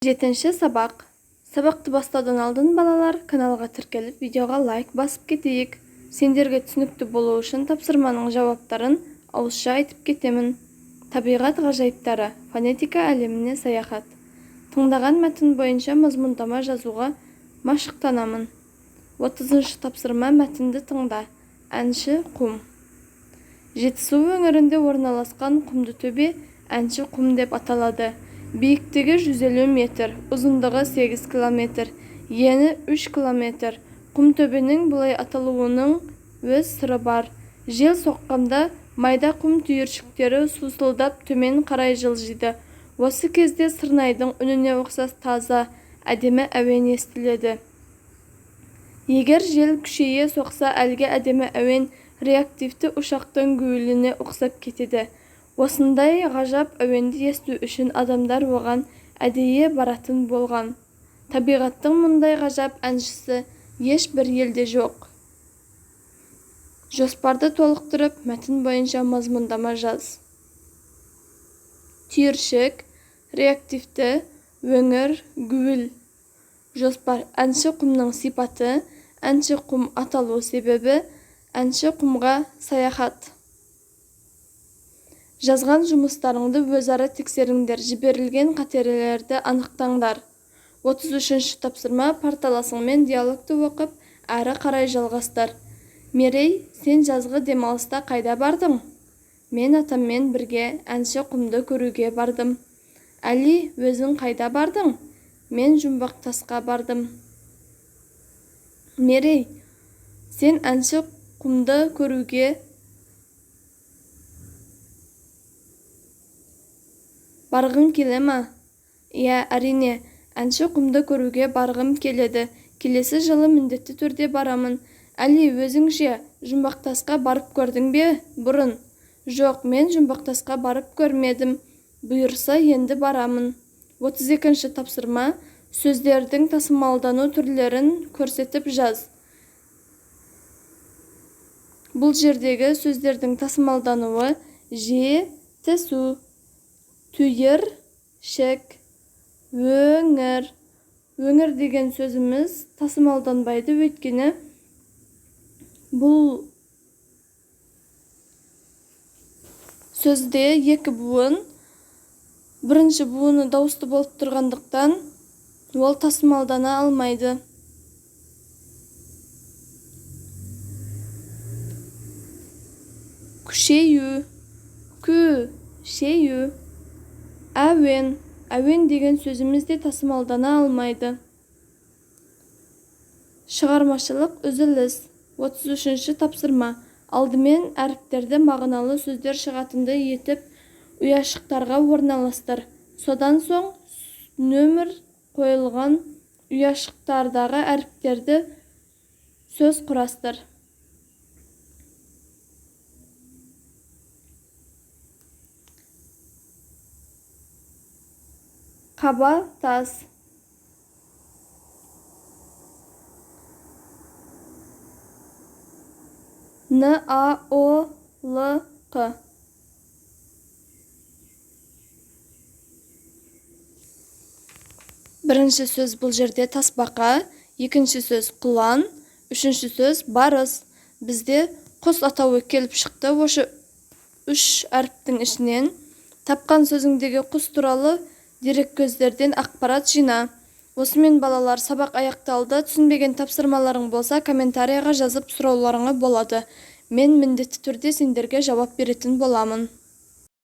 Жетінші сабақ. Сабақты бастаудан алдын, балалар, каналға тіркеліп, видеоға лайк басып кетейік. Сендерге түсінікті болу үшін тапсырманың жауаптарын ауызша айтып кетемін. Табиғат ғажайыптары. Фонетика әлеміне саяхат. Тыңдаған мәтін бойынша мазмұндама жазуға машықтанамын. 30-шы тапсырма. Мәтінді тыңда. Әнші құм. Жетісу өңірінде орналасқан құмды төбе Әнші құм деп аталады. Биіктігі 150 метр, ұзындығы 8 километр, ені 3 километр. Құмтөбенің бұлай аталуының өз сыры бар. Жел соққанда майда құм түйіршіктері сусылдап төмен қарай жылжиды. Осы кезде сырнайдың үніне ұқсас таза, әдемі әуен естіледі. Егер жел күшейе соқса, әлгі әдемі әуен реактивті ұшақтың гуіліне ұқсап кетеді. Осындай ғажап әуенді есту үшін адамдар оған әдейі баратын болған. Табиғаттың мұндай ғажап әншісі ешбір елде жоқ. Жоспарды толықтырып, мәтін бойынша мазмұндама жаз. Түйіршік, реактивті, өңір, гуіл. Жоспар: Әнші құмның сипаты, Әнші құм аталу себебі, Әнші құмға саяхат. Жазған жұмыстарыңды өзара тексеріңдер, жіберілген қателерді анықтаңдар. 33-ші тапсырма. Парталасыңмен диалогты оқып, әрі қарай жалғастыр. Мерей, сен жазғы демалыста қайда бардың? Мен атаммен бірге Әнші құмды көруге бардым. Әли, өзің қайда бардың? Мен Жұмбақтасқа бардым. Мерей, сен Әнші құмды көруге барғың келе ма? Иә, әрине, Әнші құмды көруге барғым келеді. Келесі жылы міндетті түрде барамын. Әли, өзің ше, Жұмбақтасқа барып көрдің бе бұрын? Жоқ, мен Жұмбақтасқа барып көрмедім. Бұйырса, енді барамын. 32-ші тапсырма. Сөздердің тасымалдану түрлерін көрсетіп жаз. Бұл жердегі сөздердің тасымалдануы: же-ті-су, түйір-шік, өңір. Өңір деген сөзіміз тасымалданбайды, өйткені бұл сөзде екі буын, бірінші буыны дауысты болып тұрғандықтан, ол тасымалдана алмайды. Күшею, кү-шею. Әуен. Әуен деген сөзіміз де тасымалдана алмайды. Шығармашылық үзіліс. 33-ші тапсырма. Алдымен әріптерді мағыналы сөздер шығатындай етіп ұяшықтарға орналастыр. Содан соң нөмір қойылған ұяшықтардағы әріптерді сөз құрастыр. Қаба тас. Н А О Л Қ. Бірінші сөз бұл жерде тасбақа, екінші сөз құлан, үшінші сөз барыс. Бізде құс атауы келіп шықты осы үш әріптің ішінен. Тапқан сөзіңдегі құс туралы дереккөздерден ақпарат жина. Осымен, балалар, сабақ аяқталды. Түсінбеген тапсырмаларың болса, комментарияға жазып сұрауларыңа болады. Мен міндетті түрде сендерге жауап беретін боламын.